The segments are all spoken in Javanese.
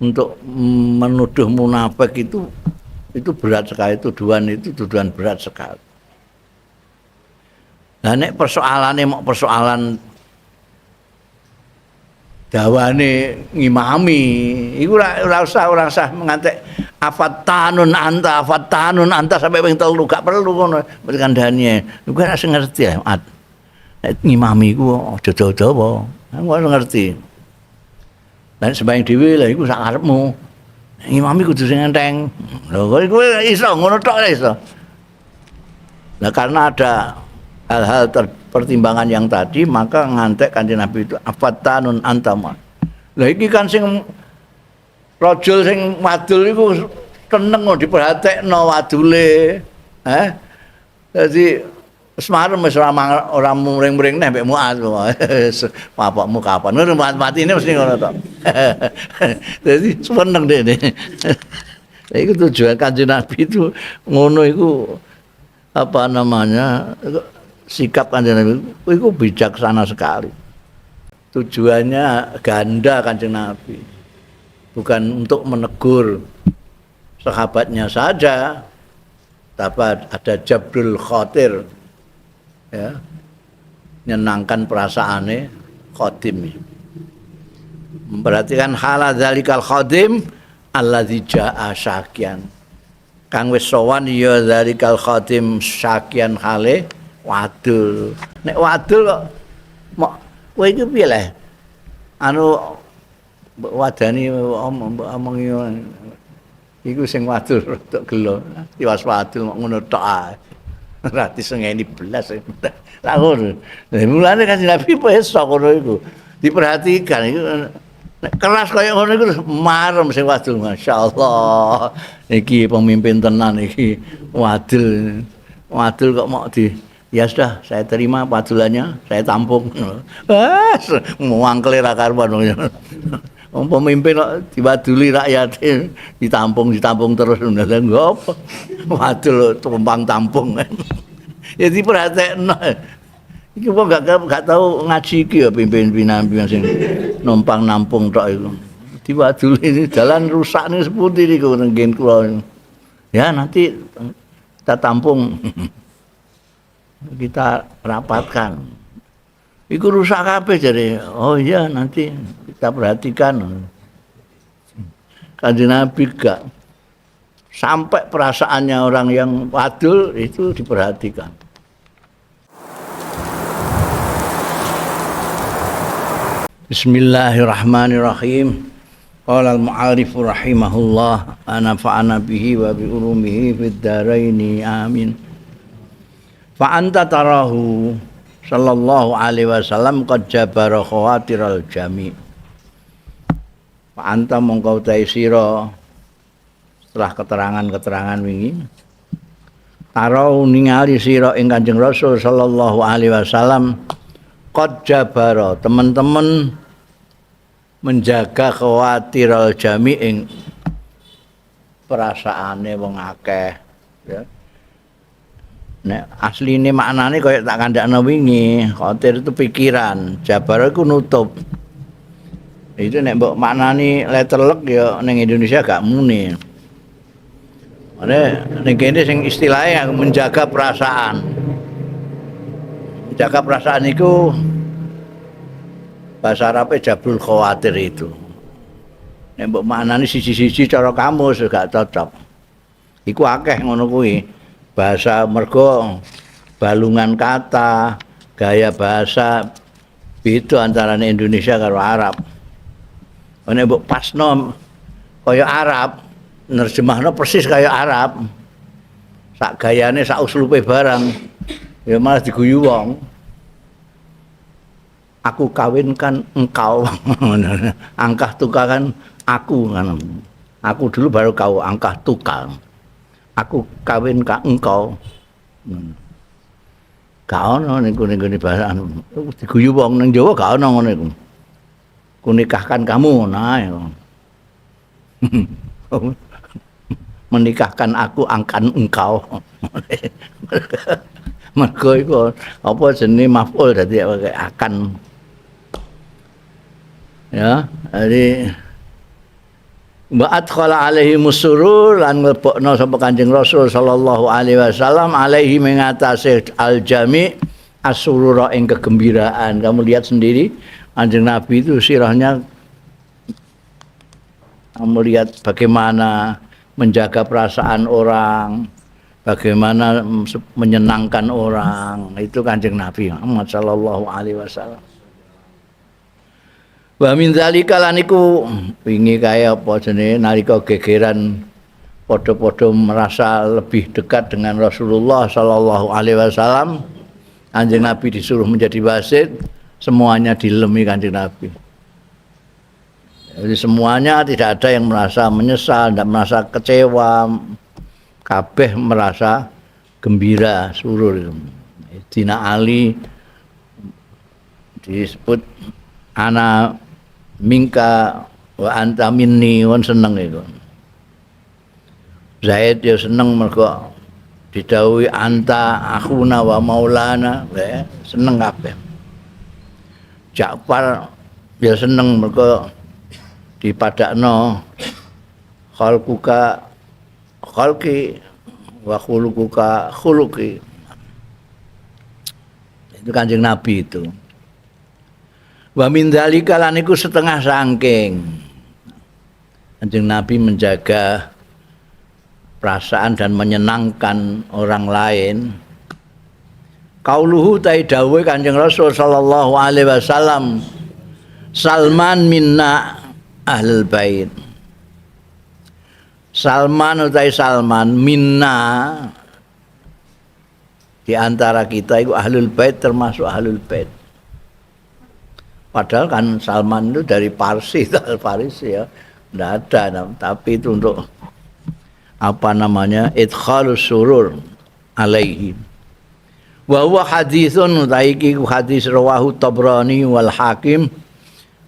Untuk menuduh munafik itu berat sekali, tuduhan itu tuduhan berat sekali. Lah nek persoalane mok persoalan dawane ngimami, iku ora usah mengantek afattanun anta sampai ping 3 gak perlu ngono kandhane. Iku ora sing ngerti ya, nek ngimami iku aja dawa-dawa. Aku ora ngerti. Lah sembayang dhewe lha iku sak karepmu. Ngimami kudu sing enteng. Lho kowe iso ngono tok iso. Lah karena ada hal-hal pertimbangan yang tadi maka ngantek Kanjeng Nabi itu afattanun anta. Lah iki kan sing rajul sing wadul iku seneng kok diperhatekno wadule. Heh. Dadi semarem wis ora muring-muring neh mbek Muaz. Bapakmu kapan? Ngono matine mesti ngono to. Dadi seneng dekne. Lah iku tujuan Kanjeng Nabi itu ngono iku apa namanya? Sikap Kanjeng Nabi itu bijaksana sekali. Tujuannya ganda Kanjeng Nabi. Bukan untuk menegur sahabatnya saja, tapi ada jabrul khatir, ya, menyenangkan perasaane khadim. Memperhatikan hala dzalikal khadim alladzi jaa syakian. Kang wis sowan ya dzalikal khadim syakian hale wadul. Nek wadul kok mok kowe iki piye leh? Anu mbok wadani omongi iku sing wadul rodok gelo. Tiwas wadul mok ngono tok ae. Ora disengeni belas. Lah ngono. Lah mulane Kanjeng Nabi iso ngono iku. Diperhatikan iku nek keras kaya ngono iku marem sing wadul masyaallah. Iki pemimpin tenan iki wadul. Wadul kok mok di ya sudah, saya terima padulannya, saya tampung. Ah, muangkle ra karuan. Wong pemimpin kok diwaduli rakyat ditampung, ditampung terus lha nggo apa? Wadul tumpang tampung. Ya diperhatekno. Iki wong gak tau ngaji iki ya pimpin-pimpinan sing numpang nampung tok iku. Diwaduli jalan rusak ning sepundi niku nggih kula. Ya nanti kita tampung. Kita rapatkan. Iku rusak kabeh jare. Oh iya nanti kita perhatikan. Kanjeng Nabi gak sampai perasaannya orang yang wadul itu diperhatikan. Bismillahirrahmanirrahim. Qala al-mu'allif rahimahullah ana fa'ana bihi wa bi ulumihi fid dharaini amin. Fa anta tarahu sallallahu alaihi wasallam qad jabara khawatiral jami. Fa anta mongko utahe sira setelah keterangan-keterangan wingi tarau ningali sira ing Kanjeng Rasul sallallahu alaihi wasallam qad jabara teman-teman menjaga khawatiral jami ing perasaane wong akeh ya. Nek asline maknane kaya tak kandhakno wingi, khawatir itu pikiran, jabara iku nutup. Itu nek mbok maknani letterlek ya ning Indonesia gak muni. Ane ning kene sing istilahnya menjaga perasaan. Menjaga perasaan iku bahasa Arabe jabrul khawatir itu. Nek mbok maknani siji-siji cara kamus gak cocok. Iku akeh ngono kuwi. Bahasa mergo balungan kata, gaya bahasa beda antara Indonesia karo Arab. Nek mbok pasno kaya Arab, nerjemahno persis kaya Arab. Sak gayane, sak uslupe barang, ya malah diguyu wong. Aku kawinkan engkau. Angkah tukaran aku kan. Aku dulu baru kau angkah tukang. Aku kawin ka engkau. Gak ono ning gone bahasa anu. Diguyu wong ning Jawa gak ono ngono iku. Ku nikahkan kamu nah. Menikahkan aku angkan engkau. Mergo iku apa jenenge maf'ul dadi akan. Ya, jadi Wa adkhala alaihi musurur lan mlebokno sapa Kanjeng Rasul sallallahu alaihi wasallam alaihi mengatasi aljami asurura ing kegembiraan. Kamu lihat sendiri Kanjeng Nabi itu sirahnya, kamu lihat bagaimana menjaga perasaan orang, bagaimana menyenangkan orang, itu Kanjeng Nabi Muhammad sallallahu alaihi wasallam. Wa min zalika lan iku wingi kae apa jenenge nalika gegeran padha-padha merasa lebih dekat dengan Rasulullah sallallahu alaihi wasallam, Kanjeng Nabi disuruh menjadi wasit, semuanya dilemi Kanjeng Nabi. Jadi semuanya tidak ada yang merasa menyesal, tidak merasa kecewa, kabeh merasa gembira, surur. Dina Ali disebut ana mingka wa anta minni, won seneng iku. Zaid ya seneng mergo didhawuhi anta akhuna wa maulana, ya seneng kabeh. Ja'far ya seneng mergo dipadakno khalquka khalqi wa khuluquka khuluqi. Itu Kanjeng Nabi itu. Wa min dzalika lan iku setengah saking Kanjeng Nabi menjaga perasaan dan menyenangkan orang lain. Kauluhu ta dawuhe Kanjeng Rasul sallallahu alaihi wasallam, Salman minna ahlul bait. Salman utai Salman minna di antara kita itu ahlul bait, termasuk ahlul bait. Padahal kan Salman itu dari Parsi, Al-Farisi ya, enggak ada, tapi itu untuk apa namanya idkhalus surur alaihi. Wa huwa haditsun utaiki hadis rawahu Tabrani wal Hakim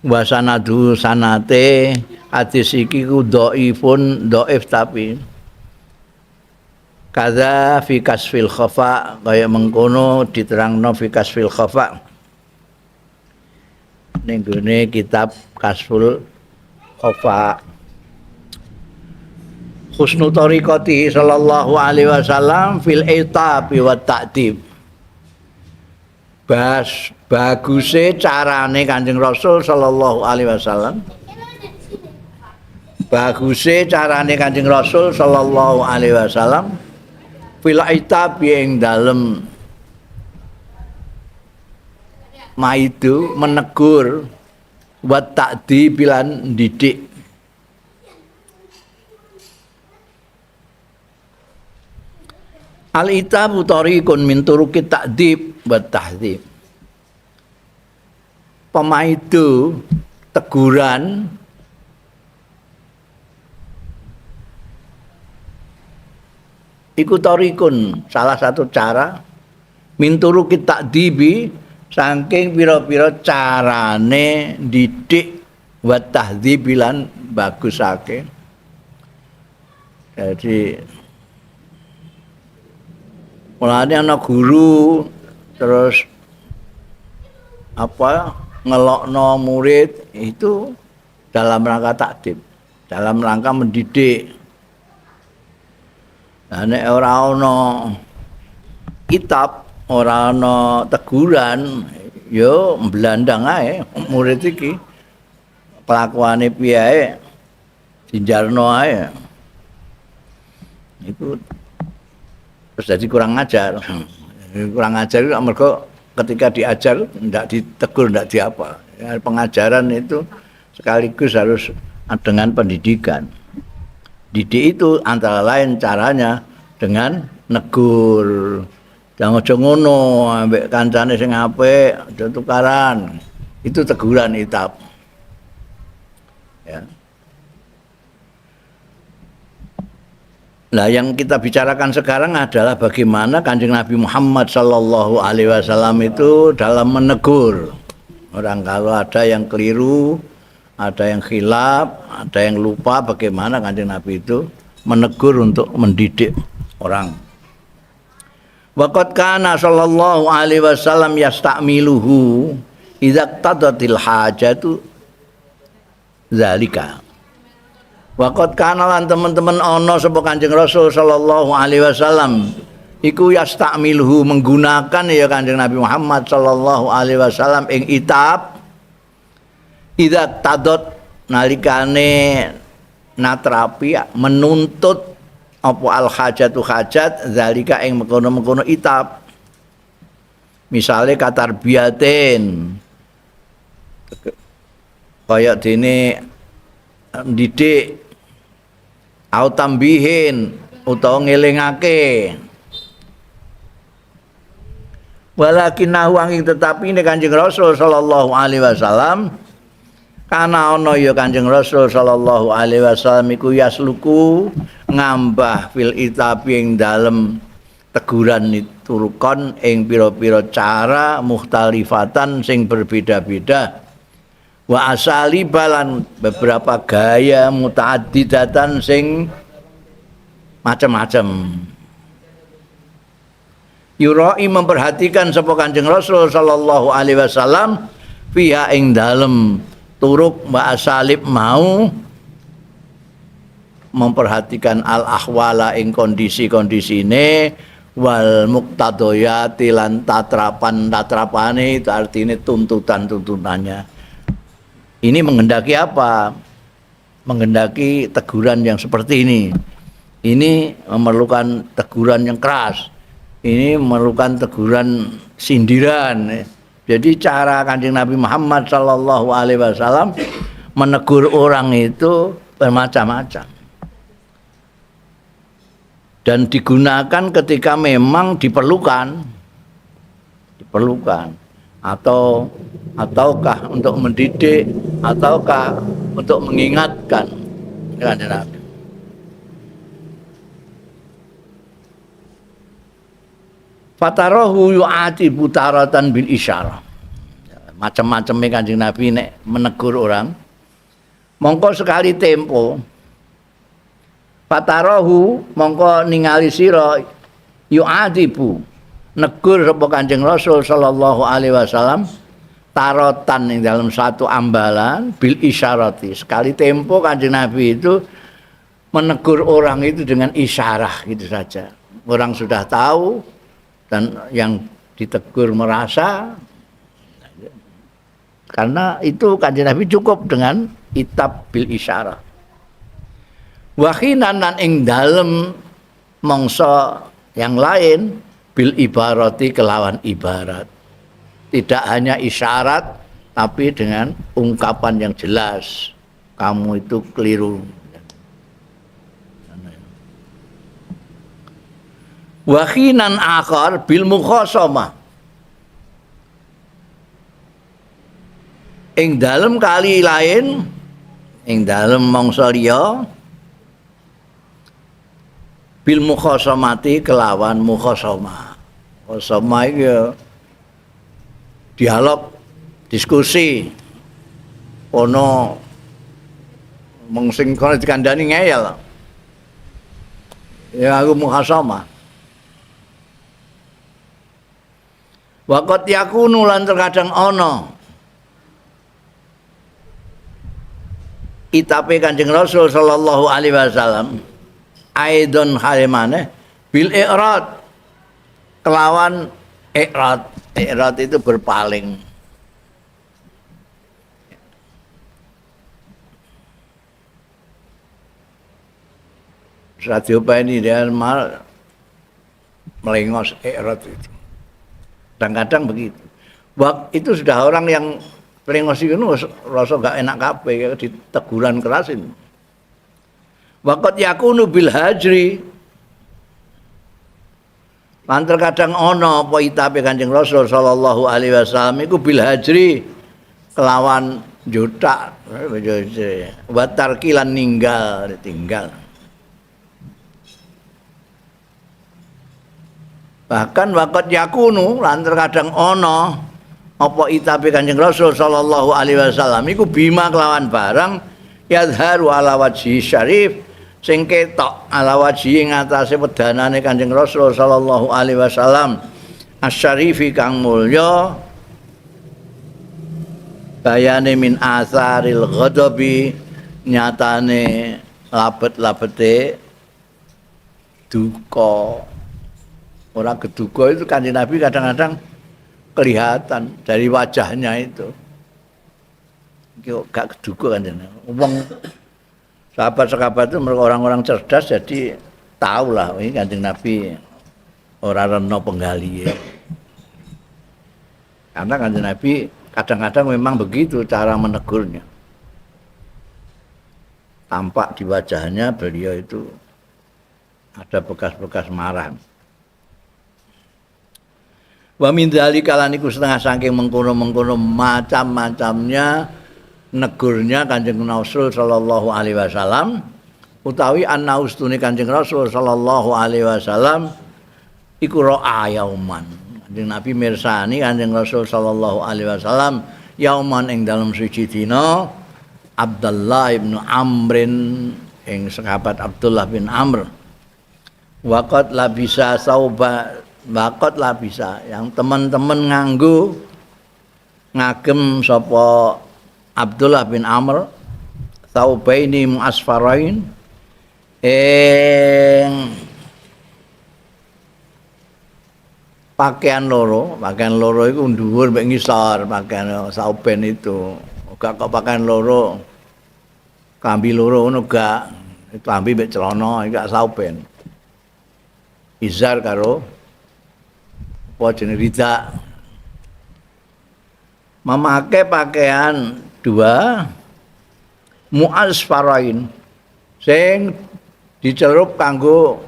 wa sanadu sanate hadis iki ku dhaifun dhaif tapi kaza fi kasfil khafa kaya mengkono diterangno fi kasfil khafa ning gone kitab Kasful Khafa. Husnu tariqati sallallahu alaihi wasallam fil itabi wa ta'dib. Bas baguse carane Kanjeng Rasul sallallahu alaihi wasallam. Baguse carane Kanjeng Rasul sallallahu alaihi wasallam fil itabi ing dalem maidu menegur wa ta'dib lan didik. Al itabu tariqun min turuqi ta'dib wa tahdhib. Pemaidu teguran iku tariqun salah satu cara min turuqi ta'dibi saking pira-pira carane didik wa tahdhib lan bagusake. Jadi mulane ana guru terus apa ngelokno murid itu dalam rangka takdib, dalam rangka mendidik. Lah nek ora ana kitab, ora ana teguran, yo mblandang ae murid iki. Kelakuane piye ae dinjarno ae. Iku terus jadi kurang ajar. Kurang ajar itu mergo ketika diajar ndak ditegur, ndak diapa. Ya, pengajaran itu sekaligus harus dengan pendidikan. Didik itu antara lain caranya dengan negur. Jangan aja ngono ambek kancane sing apik, aja tukaran. Itu teguran itab. Ya. Nah, yang kita bicarakan sekarang adalah bagaimana Kanjeng Nabi Muhammad sallallahu alaihi wasallam itu dalam menegur orang kalau ada yang keliru, ada yang khilaf, ada yang lupa, bagaimana Kanjeng Nabi itu menegur untuk mendidik orang. Waqad kana sallallahu alaihi wasallam yasta'miluhu idza qtadatil hajatu zalika. Waqat kana lan teman-teman ana sapa Kanjeng Rasul sallallahu alaihi wasallam iku yastakmiluhu menggunakan ya Kanjeng Nabi Muhammad sallallahu alaihi wasallam ing itab idza tadot nalikane natrapi menuntut apa al hajatu hajat zalika ing mengkono-mengkono itab. Misale katarbiyatin kaya dene ndidik au tambihin utawa ngelingake. Walakinahu angin tetapi ini Kanjeng Rasul sallallahu alaihi wasallam kana ana ya Kanjeng Rasul sallallahu alaihi wasallam iku yasluku ngambah fil itabi ing dalem teguran turukon ing pira-pira cara mukhtalifatan sing berbeda-beda wa asali balan beberapa gaya mutaaddidatan sing macam-macam. Yurai memperhatikan sapa Kanjeng Rasul sallallahu alaihi wasallam fiha ing dalem turuk wa asalib mau memperhatikan al ahwala ing kondisi-kondisine wal muqtadayati lan tatrapan-tatrapane, itu artinya tuntutan-tuntutannya. Ini menghendaki apa? Menghendaki teguran yang seperti ini. Ini memerlukan teguran yang keras. Ini memerlukan teguran sindiran. Jadi cara Kanjeng Nabi Muhammad sallallahu alaihi wasallam menegur orang itu bermacam-macam. Dan digunakan ketika memang diperlukan. Diperlukan atau ataukah untuk mendidik ataukah untuk mengingatkan Kanjeng Nabi. Fatarahu yu'atibu taratan bil isyarah. Macam-macam Kanjeng Nabi nek menegur orang. Mongko sekali tempo. Fatarahu mongko ningali sira yu'atibu negur sapa Kanjeng Rasul sallallahu alaihi wasallam tarotan ing dalam satu ambalan bil isyarati. Sekali tempo Kanjeng Nabi itu menegur orang itu dengan isyarah gitu saja. Orang sudah tahu dan yang ditegur merasa, karena itu Kanjeng Nabi cukup dengan itab bil isyarah. Wahinan lan ing dalem mangsa yang lain bil ibarati kelawan ibarat. Tidak hanya isyarat tapi dengan ungkapan yang jelas. Kamu itu keliru. Wahinan akhar bil mukhasamah. Ing dalem kali lain, ing dalem mangsa liya bil mukhasamati kelawan mukhasamah. Mukhasamah iki dialog, diskusi. Ono mung sing kono dikandani ngeyel. Ya aku mukhasamah. Waqat yakunu lan terkadang ana itape Kanjeng Rasul sallallahu alaihi wasallam aidon halimane bil i'rad kelawan i'rad. I'rad itu berpaling. Radio ini dia mal melengos i'rad itu. Kadang-kadang begitu. Waktu itu sudah orang yang melengos itu rasa gak enak kabeh diteguran kerasin. Waqat yakunu bil hajri. Lan terkadang ana apa itape Kanjeng Rasul sallallahu alaihi wasallam iku bil hajri kelawan jutak wa tarkilan ninggal tinggal. Bahkan waqat yakunu lan terkadang ana apa itape Kanjeng Rasul sallallahu alaihi wasallam iku bima kelawan barang yadharu ala wajhi syarif sing ketok ala wajhi ing atase wedanane Kanjeng Rasul sallallahu alaihi wasallam asyarifi kang mulya bayane min asaril ghadabi nyatane labet-labete duka. Orang keduka itu Kanjeng Nabi kadang-kadang kelihatan dari wajahnya itu. Iki gak keduka Kanjeng Nabi. Wong sahabat-sahabat itu mereka orang-orang cerdas jadi tahu lah ini Kanjeng Nabi ora rena penggalihe. Karena Kanjeng Nabi kadang-kadang memang begitu cara menegurnya. Tampak di wajahnya beliau itu ada bekas-bekas marah. Wa min dzalika lan iku setengah saking mengkono-mengkono macam-macamnya negurnya Kanjeng Rasul sallallahu alaihi wasallam utawi anna ustune Kanjeng Rasul sallallahu alaihi wasallam iku ra'a yauman. Kanjeng Nabi mirsani Kanjeng Rasul sallallahu alaihi wasallam yauman ing dalem suci dina Abdullah ibnu Amrin ing sahabat Abdullah bin Amr. Waqat labisa sauba waqat labisa yang teman-teman nganggo ngagem sapa Abdullah bin Amr saubaini muasfarain ing pakaian loro iku dhuwur mek ngisor pakaian sauben itu. Gak kok pakaian loro klambi loro ngono gak, klambi mek celana iki gak sauben. Izar karo apa jenenge rida. Memakai pakaian dua muasfarain sing dicelup kanggo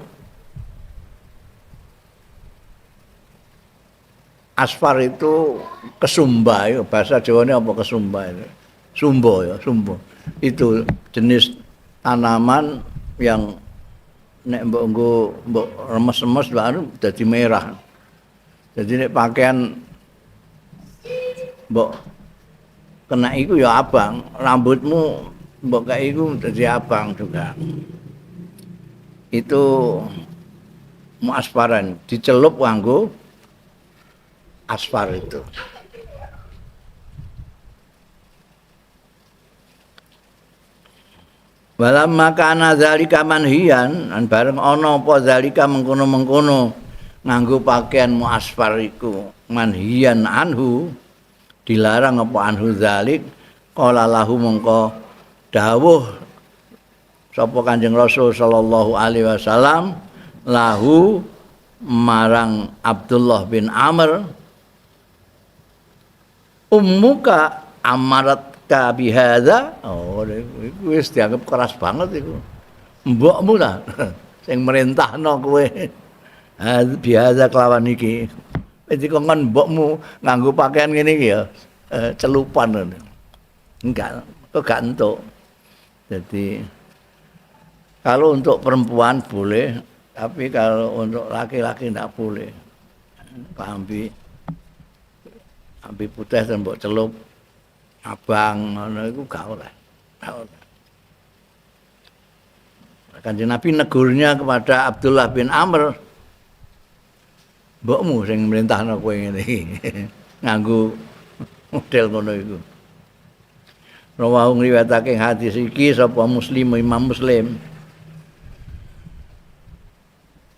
asfar itu kesumba, ya. Bahasa Jawane apa kesumba itu? Sumbo ya, sumbo. Itu jenis tanaman yang nek mbok nggo mbok remes-remes baru dadi merah. Jadi nek pakaian mbok kena iku ya abang, rambutmu mbok kae iku dadi abang juga. Itu muasfaran, dicelup nganggo asfar itu. Walamma kana zalika manhiyan, lan bareng ana apa zalika mengkono-mengkono nganggo pakaian muasfar iku manhiyan anhu, dilarang apa anhu zalik, qala lahu mongko dawuh sapa Kanjeng Rasul sallallahu alaihi wasallam lahu marang Abdullah bin Amr, ummuka amarat ka bihadza. Oh, iku wis dianggap keras banget iku. Mbokmu lah sing merintahno kowe. Bihadza kelawan iki. Wis dikongkon mbokmu nganggo pakaian ngene iki ya, celupan ngono. Enggak, kok gak entuk. Jadi kalau untuk perempuan boleh, tapi kalau untuk laki-laki ndak boleh. Klambi putih mbok celup abang ngono iku gak oleh. Gak oleh. Kanjeng Nabi negurnya kepada Abdullah bin Amr, mbokmu sing mrintahno kowe ngene iki. Nganggo model ngono iku. Rawahu ngriwayatake hadis iki sapa Muslim, Imam Muslim.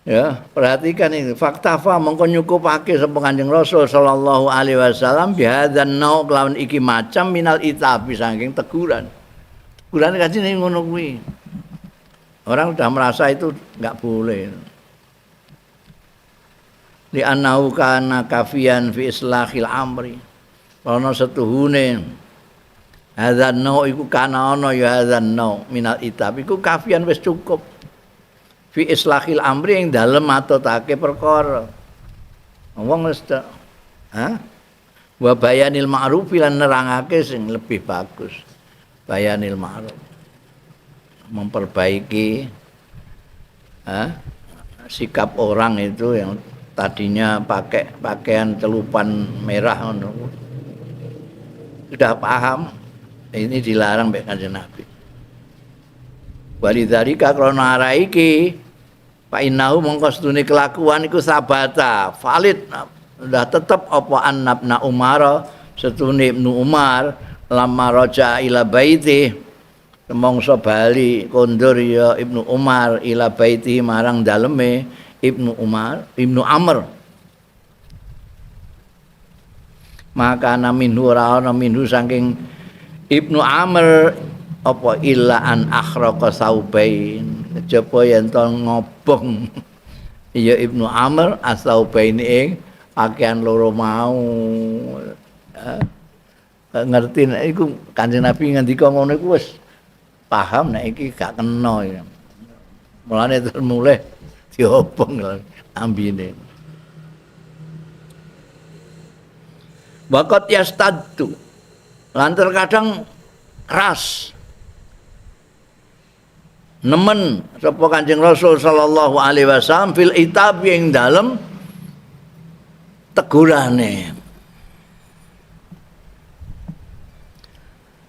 Ya, perhatikan ini. Faktafa mongko nyukupake sapa Kanjeng Rasul sallallahu alaihi wasallam bihadzan nau kelawan iki macam minal itabi saking teguran. Teguran kanjeng ngono kuwi. Orang sudah merasa itu enggak boleh. Li annahu kana kafiyan fi islahil amri. Ana setuhune hadzan nau iku kana ana ya hadzan nau minal itab iku kafiyan wis cukup. Fi islahil amri ing dalem atotake perkara. Wong wis ha? Wa bayanil ma'ruf lan nerangake sing lebih bagus. Bayanil ma'ruf. Memperbaiki sikap orang itu yang tadinya pakai pakaian celupan merah ngono. Sudah paham ini dilarang mbek Kanjeng Nabi. Walidzalika krana ara iki fa innahu mongko sedune kelakuan iku sabata valid sudah tetep apa annabna Umar setune Ibnu Umar lamma raja ila baiti Mongso bali kondur ya Ibnu Umar ila baiti marang daleme Ibnu Umar, Ibnu Amr. Maka ana minhu ora ana minhu saking Ibnu Amr apa illa an akhraqa saubain. Kejaba yen to ngobong ya Ibnu Amr asaubain ing pakaian loro mau. Ngerti nek iku Kanjeng Nabi ngendika ngono iku wis paham nek iki gak kena ya. Mulane terus mulih diobong ambine. Waqat yastaddu. Lan terkadang keras. Nemen sapa Kanjeng Rasul sallallahu alaihi wasallam fil itab ing dalem tegurane.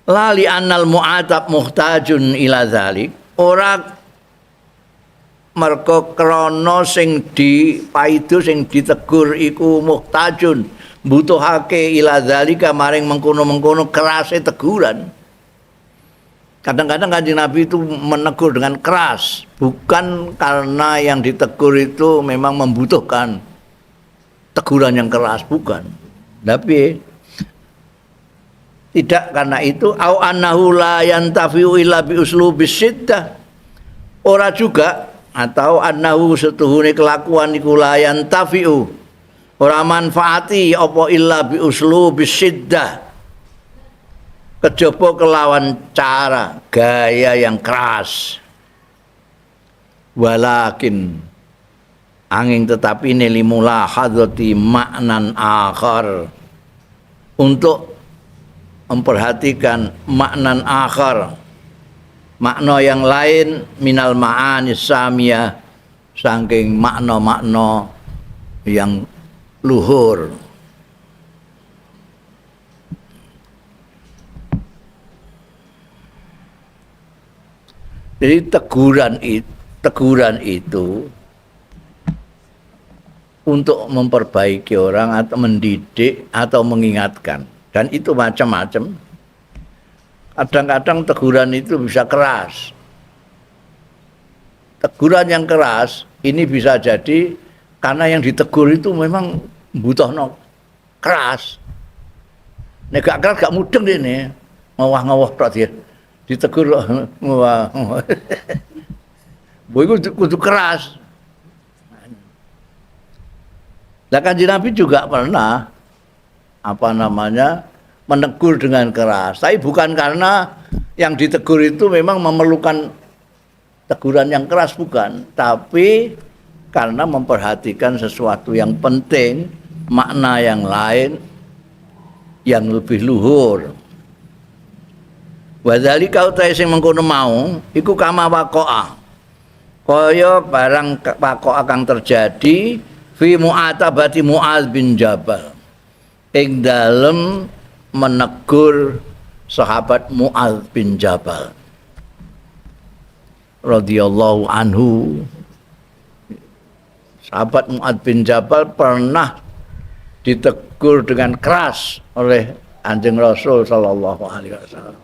Lali annal mu'atab muhtajun ila dzalik, ora mergo krana sing dipaidu sing ditegur iku muhtajun butuhake ila dzalika maring mengkono-mengkono kerase teguran. Kadang-kadang Kanjeng Nabi itu menegur dengan keras, bukan karena yang ditegur itu memang membutuhkan teguran yang keras, bukan. Tapi tidak karena itu, au annahu la yantafi'u illa bi uslubis siddah. Ora juga, atau annahu setuhune kelakuan iku la yantafi'u ora manfaati apa illa bi uslubis siddah, kejaba kelawan cara gaya yang keras. Walakin angin tetapi ini limulahadzati maknan akhar, untuk memperhatikan maknan akhar, makna yang lain minal ma'ani samiyah, saking makna-makna yang luhur. Jadi teguran itu untuk memperbaiki orang atau mendidik atau mengingatkan. Dan itu macam-macam. Kadang-kadang teguran itu bisa keras. Teguran yang keras ini bisa jadi karena yang ditegur itu memang butuh no keras. Nek gak keras gak mudeng ini. Ngowah-ngowah tok dia. Ditegur ngowah. Mbok iku kudu keras. Lah Kanjeng Nabi juga pernah menegur dengan keras. Tapi bukan karena yang ditegur itu memang memerlukan teguran yang keras, bukan, tapi karena memperhatikan sesuatu yang penting, makna yang lain yang lebih luhur. Wadzalika utahe sing mengkono mau iku kama waqa'a. Kaya barang waqa'a kang terjadi fi mu'atabati Mu'adz bin Jabal, ing dalem menegur sahabat Mu'adz bin Jabal radhiyallahu anhu. Sahabat Mu'adz bin Jabal pernah ditegur dengan keras oleh Kanjeng Rasul sallallahu alaihi wasallam.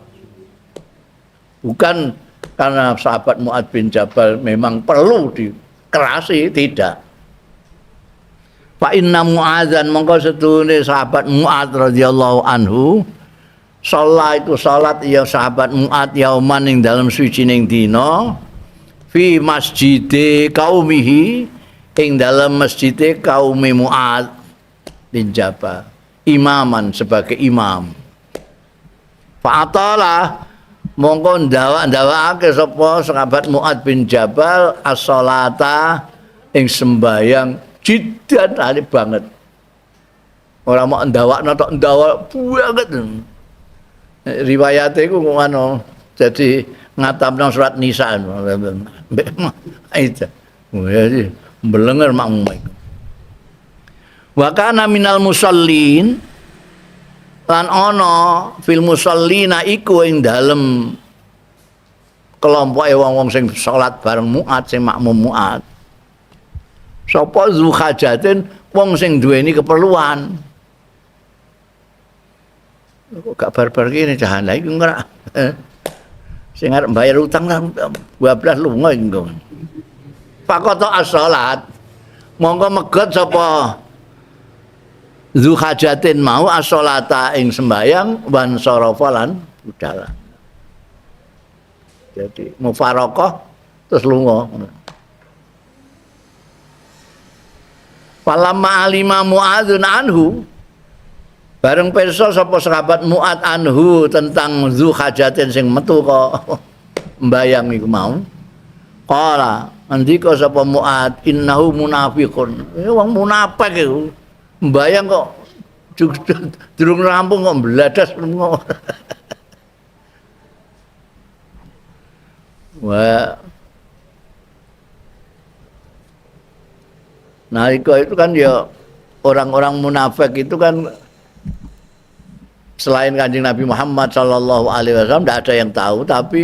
Bukan karena sahabat Mu'adz bin Jabal memang perlu dikerasi, tidak. Fa inna Mu'adzan, mongko setuhune sahabat Mu'adz radhiyallahu anhu, sholat iku salat ya sahabat Mu'adz yauman ing dalem suwijining dina fi masjide kaumihi, ing dalem masjide kaume Mu'adz bin Jabal, imaman sebagai imam. Fa atala, mongko ndawak-ndawakake sapa sahabat Mu'adz bin Jabal as-salata ing sembayang jiddan ahli banget. Ora mau ndawakno tok, ndawak banget. Riwayate iku ngono. Jadi ngatamno surat Nisa. Itu. Jadi mbelenger makmum iku. Wa kana minal musallin, lan ana fil musallina iku ing dalem kelompoke wong-wong sing salat bareng Mu'adz, sing makmum Mu'adz. Sapa zu hajatin, wong sing duweni keperluan. Kok gak barbar kene jahan lha iku ngerak. Sing arep mbayar utang lah 12 lunga iki engko. Faqata as-salat. Mongko megot sapa zu hajatin mau as-salata ing sembayang wan sarafa lan budal. Jadi mufarakah terus lunga. Falamma alima Mu'adzun anhu, bareng pirsa sapa sahabat Mu'adz anhu tentang zu hajatin sing metu kok mbayang iku mau. Qala ngendika sapa Mu'adz innahu munafiqun. Wong munafik iku. Mbayang kok durung rampung kok mbladas lunga. Wah. Nah, itu kan ya orang-orang munafik itu kan selain Kanjeng Nabi Muhammad sallallahu alaihi wasallam tidak ada yang tahu, tapi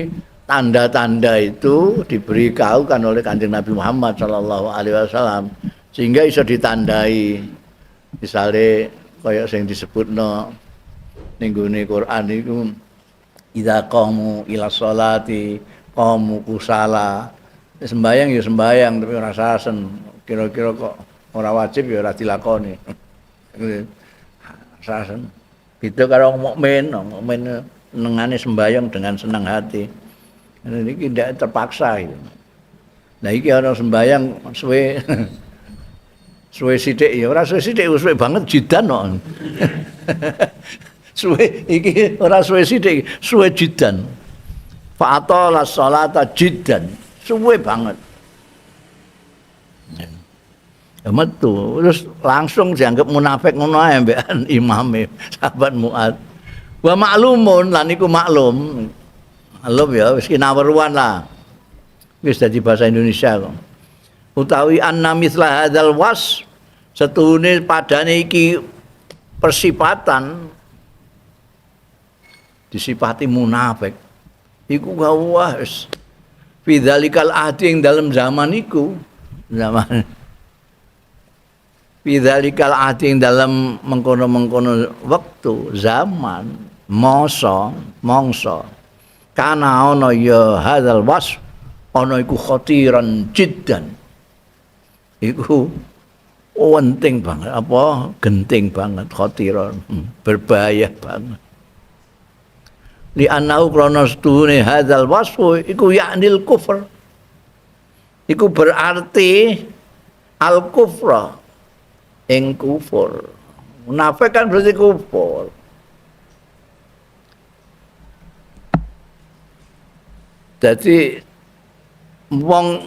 tanda-tanda itu diberitahukan oleh Kanjeng Nabi Muhammad sallallahu alaihi wasallam sehingga iso ditandai. Misale kaya sing disebutno ning gone Quran iku idza qamu ila sholati qamu kusala. Sembayang ya sembayang tapi ora sasen. Kira-kira kok ora wajib ya ora dilakoni. Sasen. Beda karo wong mukmin, mukmin nengane sembayang dengan senang hati. Ini tidak terpaksa gitu. Nah iki ana sembayang suwe suwe sithik ya ora suwe sithik, suwe banget jidan kok. Suwe iki ora suwe sithik, suwe jidan. Fa atala sholata jiddan, suwe banget. Ya metu, terus langsung dianggap munafik ngono ae mbekan imame sahabat Mu'adz. Wa maklumun lan iku maklum. Maklum ya wis kinaweruan lah. Wis dadi bahasa Indonesia kok. Utawi anna mithla hadzal was setuhune padane iki persifatan disifati munafik. Iku wah wis fi dzalikal ahdi ing dalem zaman iku, zaman fi dzalikal ahdi ing dalem mengkono-mengkono wektu zaman masa mangsa kana ana ya hadzal wasf ana iku khatiran jiddan, iku penting banget apa genting banget, khatiran berbahaya banget. Li annahu krana setuhune hadzal wasfu iku yaknil kufur, iku berarti al kufra ing kufur. Munafik kan berarti kufur. Jadi wong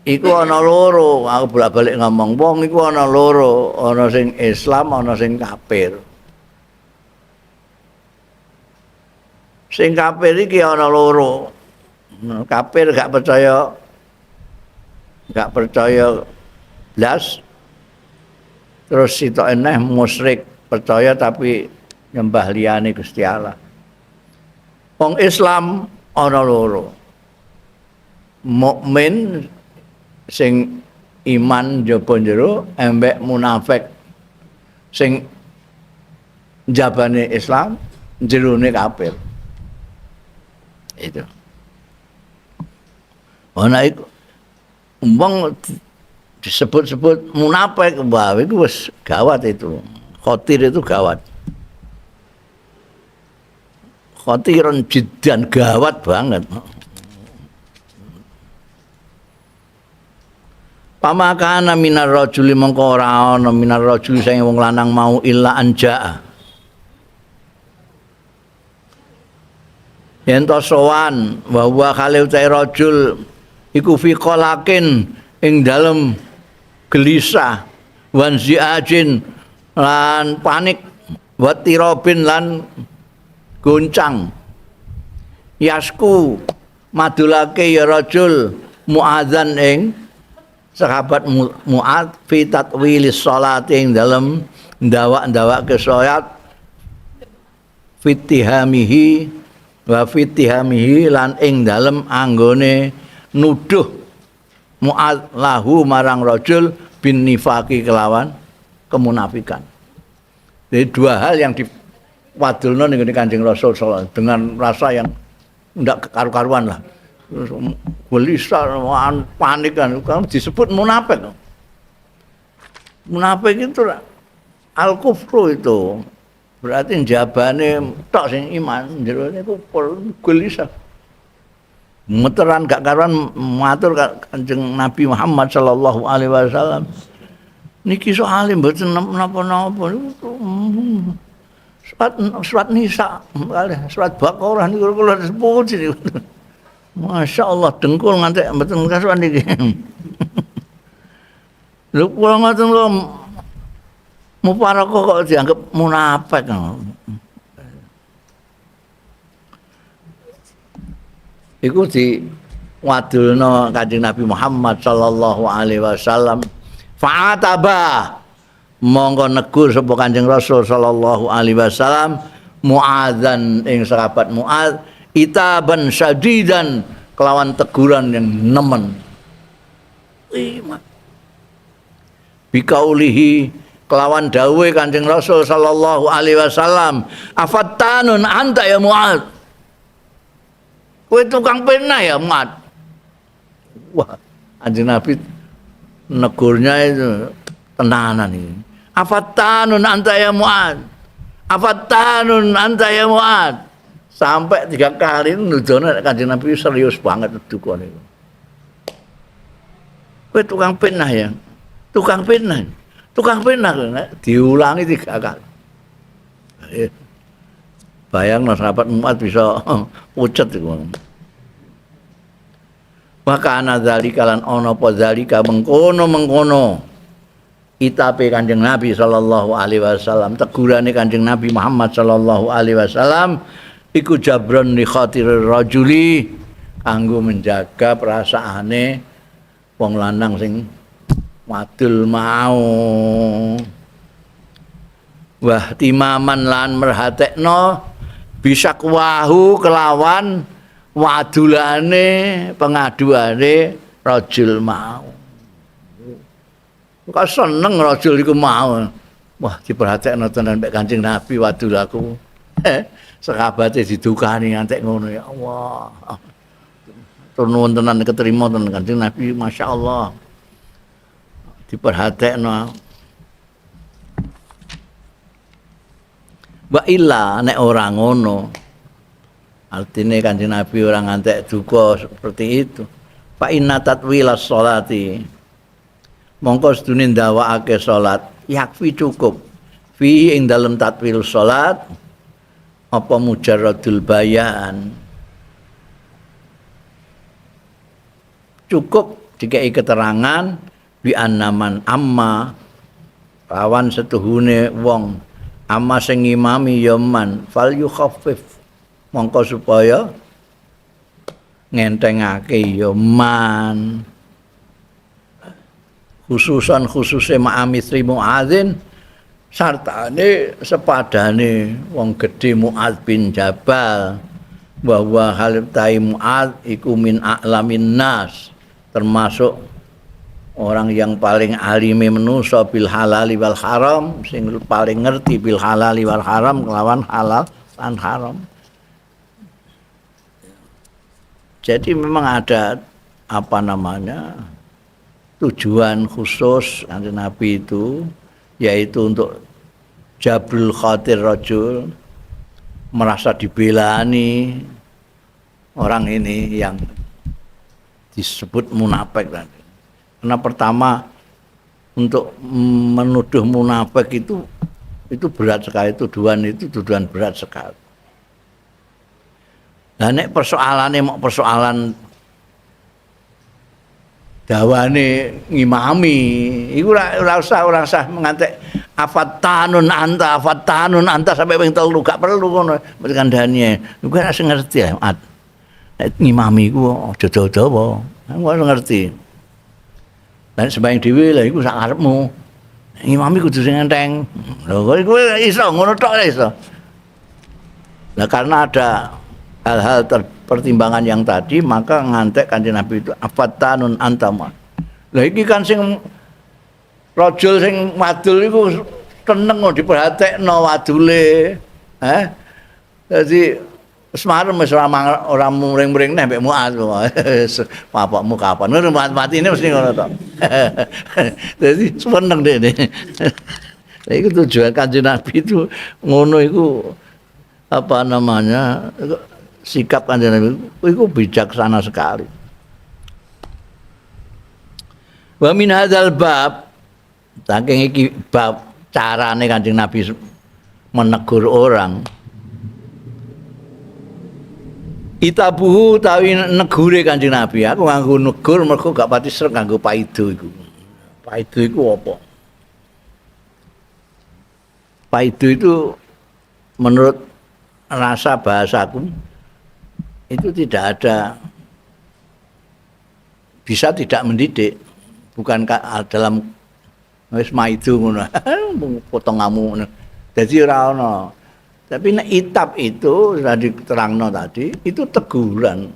iku ana loro, aku bolak-balik ngomong, wong iku ana loro, ana sing Islam, ana sing kafir. Sing kafir iki ana loro. Kafir gak percaya blas. Terus sitok eneh musyrik, percaya tapi nyembah liyane Gusti Allah. Wong Islam ana loro. Mukmin sing iman njaba jero embek munafik sing njabane Islam jerone kafir. Itu. Ana iku wong disebut-sebut munafik, wah iku wis gawat itu. Khotir itu gawat. Khotiran jiddan, gawat banget. Pamakana minar rajuli mongko ora ana minar rajuli sing wong lanang mau illa anjaa. Yen to sowan wa huwa khale utahe rajul iku fi qalakin ing dalem gelisah wan ziajin lan panik wa tirabin lan goncang. Yasku madulake ya rajul muadzan ing sahabat Mu'adz fi tatwilis sholati ing dalem ndawak-ndawake salat fitihamihi wa fitihamihi lan ing dalem anggone nuduh Mu'adz lahu marang rajul bin nifaqi kelawan kemunafikan. Jadi dua hal yang diwadulno ning Kanjeng Rasul sallallahu alaihi wasallam dengan rasa yang Ndak karu-karuan lah. Terus gelisah, panik kan, disebut munafik. Munafik itu al-kufru itu. Berarti jabane tok sing iman, jerone kufur, gelisah. Muteran gak karuan matur Kanjeng Nabi Muhammad sallallahu alaihi wasallam. Niki soalé mboten napa-napa niku surat Nisa kalih surat Baqarah niku kula sepuji niku. Masya Allah dengkul nganti mboten kasuwan niki. Lho kula ngoten kok muparaka kok dianggap munafik. Iku di wadulno Kanjeng Nabi Muhammad sallallahu alaihi wasallam. Fa'ataba mongko negur sapa Kanjeng Rasul sallallahu alaihi wasallam Mu'adzan ing sahabat Mu'adz itaban syadidan kelawan teguran yang nemen. Bikaulihi kelawan dawuhe Kanjeng Rasul sallallahu alaihi wasallam, afattanun anta ya Mu'adz. Kowe tukang pena ya Mu'adz. Wah, Kanjeng Nabi negurnya itu tenanan ini. Afattanun anta ya Mu'adz. Afattanun anta ya Mu'adz. Sampai 3 kali nuduhne Kanjeng Nabi serius banget dukane. Kowe tukang fitnah ya. Tukang fitnah. Tukang fitnah diulangi 3 kali. Bayang sahabat Mu'adz bisa pucet iku. Maka ana zalika lan ana apa zalika mengkono-mengkono itape Kanjeng Nabi sallallahu alaihi wasallam, tegurane Kanjeng Nabi Muhammad sallallahu alaihi wasallam iku jabron li khatirir rajuli kanggo menjaga perasaane wong lanang sing wadul mau. Wah timaman lan merhatekno bisa kuwahu kelawan wadulane pengaduane rajul mau. Kok seneng rajul iku mau. Wah diperhatekno tenan mek Kanjeng Nabi wadulaku. Sahabate didukani ngantek ngono ya Allah. Turun tenan keterima tenan Kanjeng Nabi masyaallah. Diperhatekno. Wa illa nek ora ngono. Artine Kanjeng Nabi ora ngantek duka seperti itu. Fa inna tatwilas sholati. Mongko sedune ndawakake salat yakfi cukup. Fi ing dalem tatwil salat apa mujarradul bayan. Cukup dikei keterangan bi annaman amma lawan setuhune wong amma sing ngimami ya man fal yukhaffif mongko supaya ngentengake ya man khususan khususe ma'amithri Mu'adzin sartane sepadane wong gedhe Mu'adz bin Jabal bahwa halib tai Mu'adz iku min a'lamin nas termasuk orang yang paling alime manusa bil halali wal haram sing paling ngerti bil halali wal haram kelawan halal lan haram. Jadi memang ada apa namanya tujuan khusus Kanjeng Nabi itu yaitu untuk jabrul khatir rajul merasa dibelani orang ini yang disebut munafik tadi. Karena pertama untuk menuduh munafik itu berat sekali, tuduhan itu tuduhan berat sekali. Lah nek persoalane mok persoalan dawane ngimami, iku ora usah mengantek afattanun anta sampai ping 3 gak perlu ngono kandhane. Iku ora sing ngerti ya, nek ngimami iku aja dawa-dawa. Aku ora ngerti. Lah sembayang dhewe lha iku sak karepmu. Ngimami kudu sing enteng. Lho kowe iso ngono tok iso. Lah karena ada hal-hal pertimbangan yang tadi maka ngantek Kanjeng Nabi itu afattanun anta. Lah iki kan sing rajul sing wadul iku seneng kok diperhatekno wadule. Heh. Dadi Wis marem wis ora muring-muring neh mbek Muaz. Bapakmu kapan? Ngono matine mesti ngono to. Dadi seneng dekne. Lha iku tujuan Kanjeng Nabi itu ngono iku apa namanya? Sikap Kanjeng Nabi iku bijaksana sekali. Wa min hadzal bab, saking iki bab carane Kanjeng Nabi menegur orang. Itabuhu tawi negure Kanjeng Nabi. Aku nganggo negur mergo gak pati sreg nganggo paido iku. Paido iku apa? Paido itu menurut rasa bahasaku itu tidak ada, bisa tidak mendidik, bukan dalam wis maido ngono, potongamu ngono. Dadi ora ana. Tapi nek itab itu sudah diterangno tadi, itu teguran.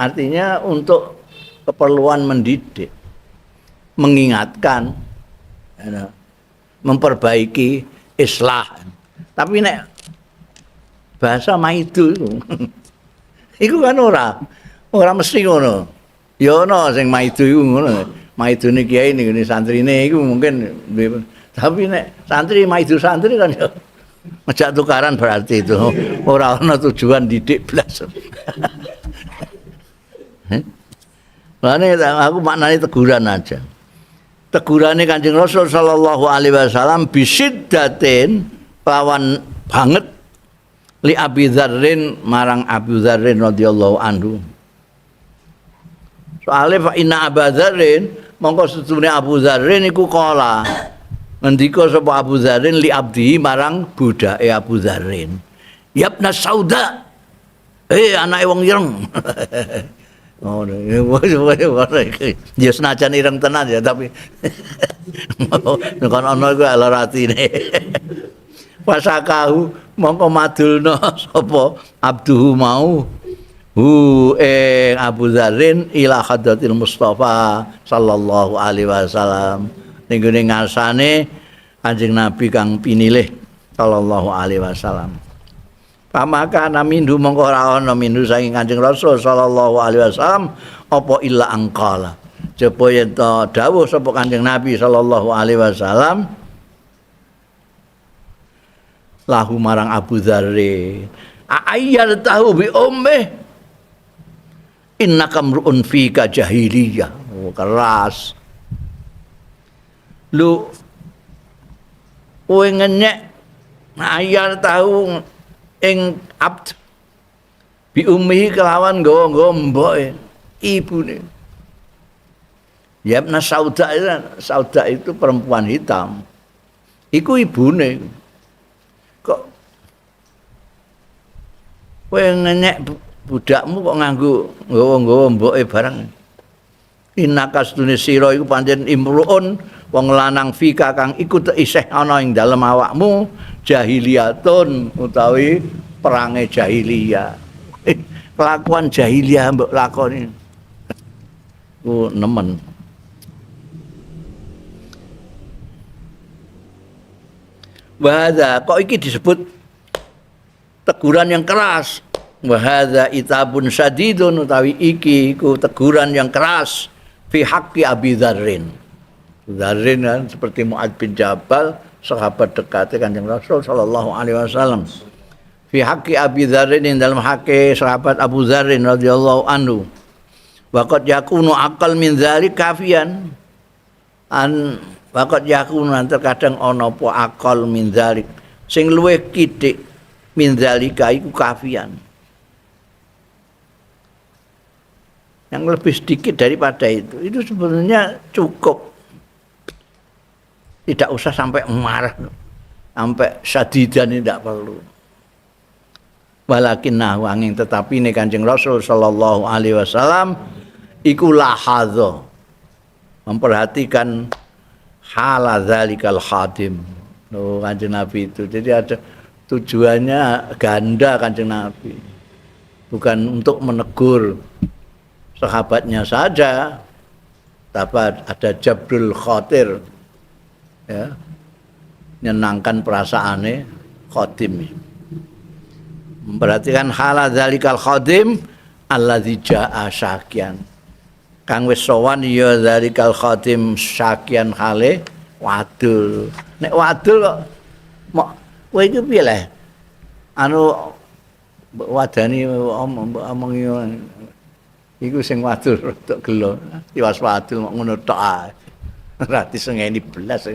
Artinya untuk keperluan mendidik, mengingatkan, ya, memperbaiki islah. Tapi nek bahasa maido itu, iku kan ora mesti ngono. Ya ana sing maido iku ngono. Maidone kiai ning ngene santrine iku mungkin, tapi nek santri maido santri kan ya ngejak tukaran berarti itu ora ana tujuan didik blas. Makane aku maknane teguran aja. Tegurane Kanjeng Rasul sallallahu alaihi wasallam bisiddatin lawan banget li Abi Dzarrin marang Abu Dzarrin radhiyallahu anhu. Soale fa inna Abu Dzarrin mongko setune Abu Dzarrin iku kala ngendika sapa Abu Dzarrin li abdi marang budake Abu Dzarrin. Yabna Sauda. Anake wong ireng. Ngono. Ya senajan ireng tenan ya tapi nek ana iku lara atine. Pasakahu mongko madulna sapa abduhu mau hu ing Abu Dzarrin ila hadratil Mustafa sallallahu alaihi wasallam. Ning gone ngarsane Kanjeng Nabi kang pinilih sallallahu alaihi wasallam. Pamaka ana mindu mongko ora ana mindu saking Kanjeng Rasul sallallahu alaihi wasallam apa illa angkala. Jaba yen ta dawuh sapa Kanjeng Nabi sallallahu alaihi wasallam lahu marang Abu Dzarri, ayyar tahu bi ummih innaka mru'un fika jahiliyah. Oh, keras. Lu kowe ngenyek ayar tahu ing abd bi ummihi kelawan nggawa-nggawa mboke ibune. Yabna Sauda, Sauda itu perempuan hitam. Iku ibune. Kok kowe ngenyek budakmu kok nganggo nggawa-nggawa mboke barang. Innaka sedune sira iku pancen imruun wong lanang fika kang iku isih ana ing dalem awakmu jahiliyatun utawi perange jahiliyah. Kelakuan jahiliyah mbok lakoni. Ku nemen. Wa hadza, kok iki disebut teguran yang keras. Wa hadza itabun sadidun utawi iki iku teguran yang keras fi haqqi Abi Dzarrin. Dzarrin kan seperti Mu'adz bin Jabal, sahabat dekatnya Kanjeng Rasul sallallahu alaihi wasallam. Fi haqqi Abi Dzarrin ing dalam haqqi sahabat Abu Dzarrin radhiyallahu anhu. Wa qad yakunu aqal min dzalik kafian. An wa qad yakunu terkadang ana apa aqal min dzalik sing luwih kidik min dzalika iku kafian. Yang lebih sedikit daripada itu sebenarnya cukup. Tidak usah sampai marah, sampai sadidan ini tidak perlu. Walakinnahu angin tetapi ini Kanjeng Rasul sallallahu alaihi wasallam iku lahadha, memperhatikan hala dzalikal khadim. Oh, Kanjeng Nabi itu. Jadi ada tujuannya ganda Kanjeng Nabi. Bukan untuk menegur sahabatnya saja, tapi ada jabrul khatir, ya, nyenangkan perasaane khadim. Memperhatikan hala dzalikal khadim alladzi jaa syakian. Kang wis sowan ya dzalikal khadim syakian hale wadul. Nek wadul kok mok kowe iki piye le? Anu mbok wadani omongi iku sing wadul rodok gelo. Tiwas wadul mok ngono tok ae. Ora disengeni blas.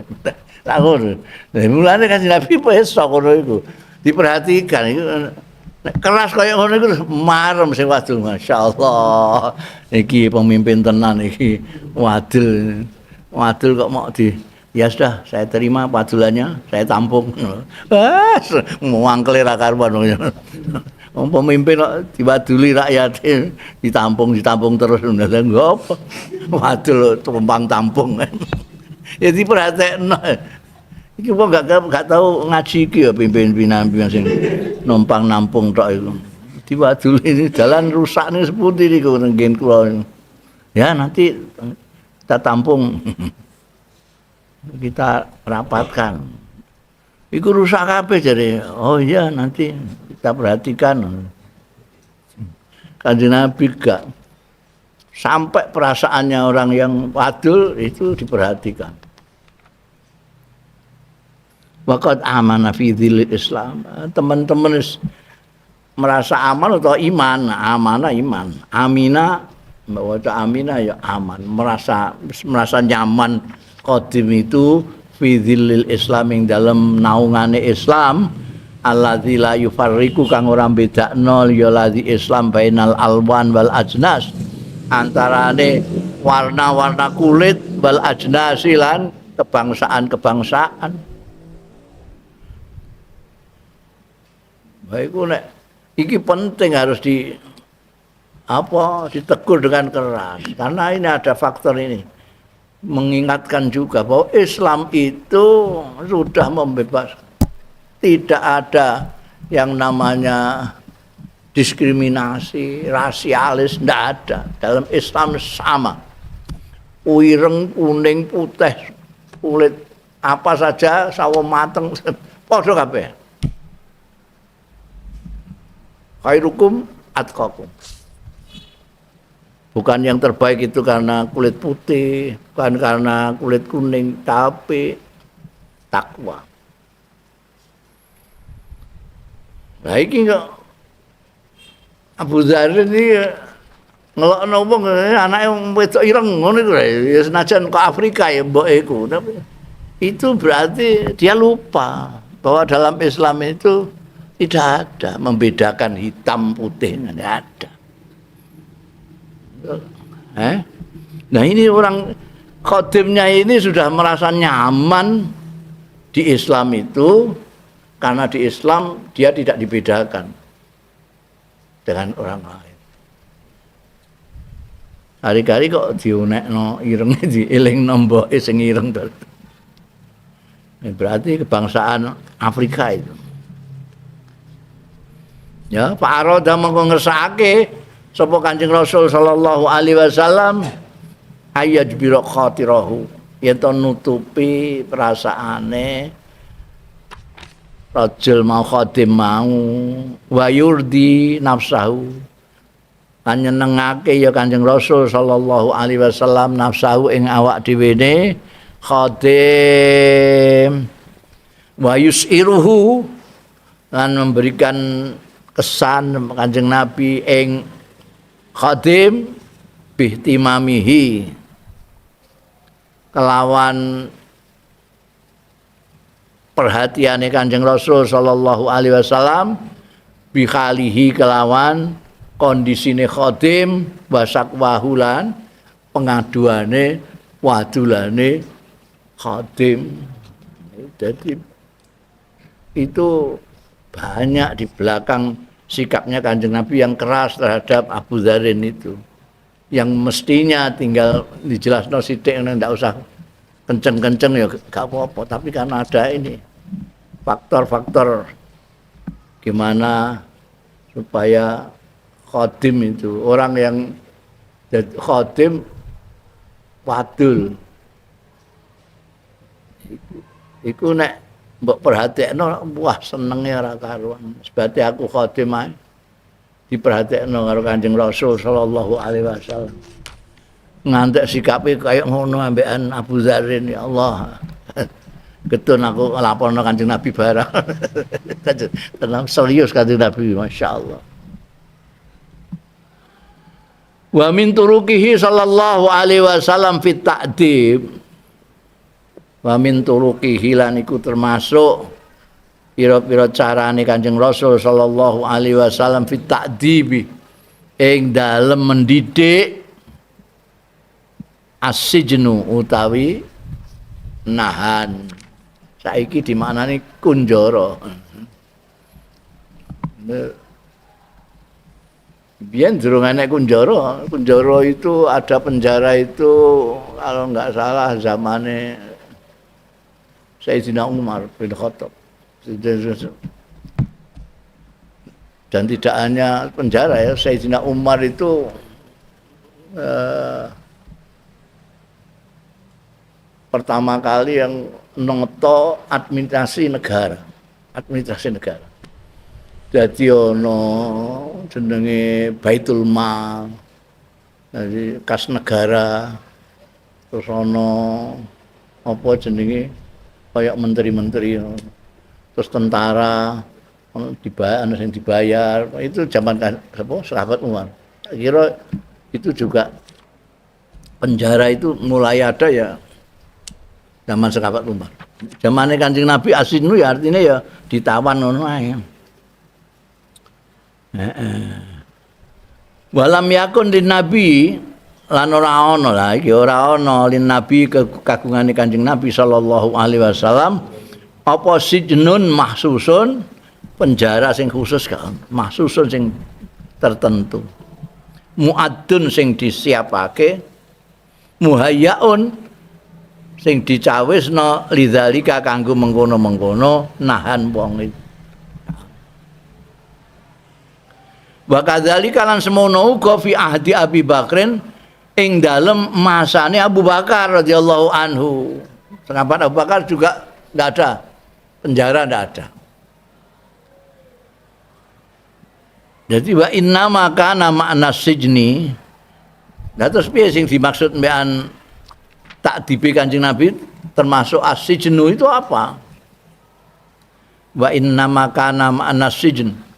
Lah ngono. Lah mulane Kanjeng Nabi iso ngono iku. Diperhatikan iku nek keras kaya ngono iku marem sing wadul, masyaallah. Iki pemimpin tenan iki wadul. Wadul kok mok di ya sudah saya terima padulannya, saya tampung. Wah, muangkle ra karuan. Wong pemimpin kok diwaduli rakyat ditampung, ditampung terus lha nggo apa? Wadul tumpang tampung. Ya diperhatekno. Iki wong gak tau ngaji iki ya pimpin-pimpinan sing numpang nampung tok iku. Diwaduli jalan rusak ning sepundi niku nggih kula. Ya nanti kita tampung. Kita rapatkan. Iku rusak kabeh jare. Oh iya nanti kita perhatikan. Kanjeng Nabi gak sampai perasaannya orang yang wadul itu diperhatikan. Waqad amana fi dzillil Islam. Teman-teman merasa aman atau iman, amanah iman. Amina, baca amina ya aman, merasa nyaman qadim itu fi dzillil Islam ing dalem naungane Islam alladzi la yufarriqu kang ora bedakno ya ladzi Islam bainal alwan wal ajnas, antarane warna-warna kulit wal ajnasi lan kebangsaan-kebangsaan. Baik, nek iki penting harus di apa ditegur dengan keras karena ini ada faktor ini mengingatkan juga bahwa Islam itu sudah membebaskan, tidak ada yang namanya diskriminasi rasialis, tidak ada dalam Islam. Sama ireng, kuning, putih kulit apa saja, sawo mateng padha kabeh. Khairukum atqakum. Bukan yang terbaik itu karena kulit putih, bukan karena kulit kuning, tapi takwa. Nah iki kok Abu Dzar ini ngelokno wong anake wedok ireng ngono iku ya senajan kok Afrika ya mboke iku, tapi itu berarti dia lupa bahwa dalam Islam itu tidak ada membedakan hitam putih, tidak ada. Nah ini orang khadimnya ini sudah merasa nyaman di Islam itu karena di Islam dia tidak dibedakan dengan orang lain. Hari-hari kok diunekno irenge dielingno mboke sing ireng to. Berarti kebangsaan Afrika itu. Ya, Pak Aroda mongko ngersakake sapa Kanjeng Rasul sallallahu alaihi wasallam ayajbira khatirahu, yen to nutupi perasaane rajul mau khadim mau wa yurdi nafsahu lan nyenengake ya Kanjeng Rasul sallallahu alaihi wasallam nafsahu ing awak dhewene khadim wa yusiruhu lan memberikan kesan Kanjeng Nabi ing khadim bihtimamihi kelawan perhatiane Kanjeng Rasul sallallahu alaihi wasallam bikhalihi kelawan kondisine khadim wasakwahulan pengaduane wadulane khadim. Jadi itu banyak di belakang sikapnya Kanjeng Nabi yang keras terhadap Abu Dzarin itu, yang mestinya tinggal dijelasno sithik ndak usah kenceng-kenceng ya gak apa-apa, tapi karena ada ini faktor-faktor gimana supaya khadim itu orang yang khadim wadul iku nek Mbok perhatekno, wah senenge ora karuan. Sebab aku khadim ae diperhatekno karo Kanjeng Rasul sallallahu alaihi wasallam. Ngantek sikape kaya ngono ambekan Abu Dzarrin, ya Allah. Ketun aku laporno Kanjeng Nabi barang. Tenang serius Kanjeng Nabi, masyaallah. Wa min turukihi sallallahu alaihi wasallam fit ta'dib. Wa min turukihi lan iku termasuk pira-pira carane Kanjeng Rasul sallallahu alaihi wasallam fit ta'dibi ing dalem mendidik as-sijnu utawi nahan. Saiki dimaknani kunjara. Biyen durung enek kunjara. Kunjara itu ada penjara itu kalau enggak salah zamane Sayyidina Umar bin Khattab. Dan tidak hanya penjara ya, Sayyidina Umar itu pertama kali yang noto administrasi negara, administrasi negara. Dadi ana jenenge Baitul Mal, jadi kas negara, terus ana apa jenenge kayak menteri-menteri, terus tentara, ono dibayar, ono sing dibayar. Itu zaman apa, sahabat Umar. Kira itu juga penjara itu mulai ada ya zaman sahabat Umar. Zamane Kanjeng Nabi asinu ya artinya ya ditawan ngono ae. Heeh. Walam yakun lin Nabi lan ora ana lah iki ora ana lin Nabi kagungane Kanjeng Nabi sallallahu alaihi wasallam apa sijnun mahsusun penjara sing khusus gak ono, mahsusun sing tertentu, muaddun sing disiapake, muhayyaun sing dicawisna lidzalika kanggo mengkono-mengkono nahan wong itu. Wa kadzalika lan semono uga fi ahdi Abi Bakrin ing dalem masane Abu Bakar radhiyallahu anhu. Sahabat Abu Bakar juga ndak ada penjara, ndak ada. Jadi wa inna maka nama sijni. Lah terus piye sing dimaksud mbekan takdibe Kanjeng Nabi termasuk as-sijnu itu apa? Wa inna maka nama sijn.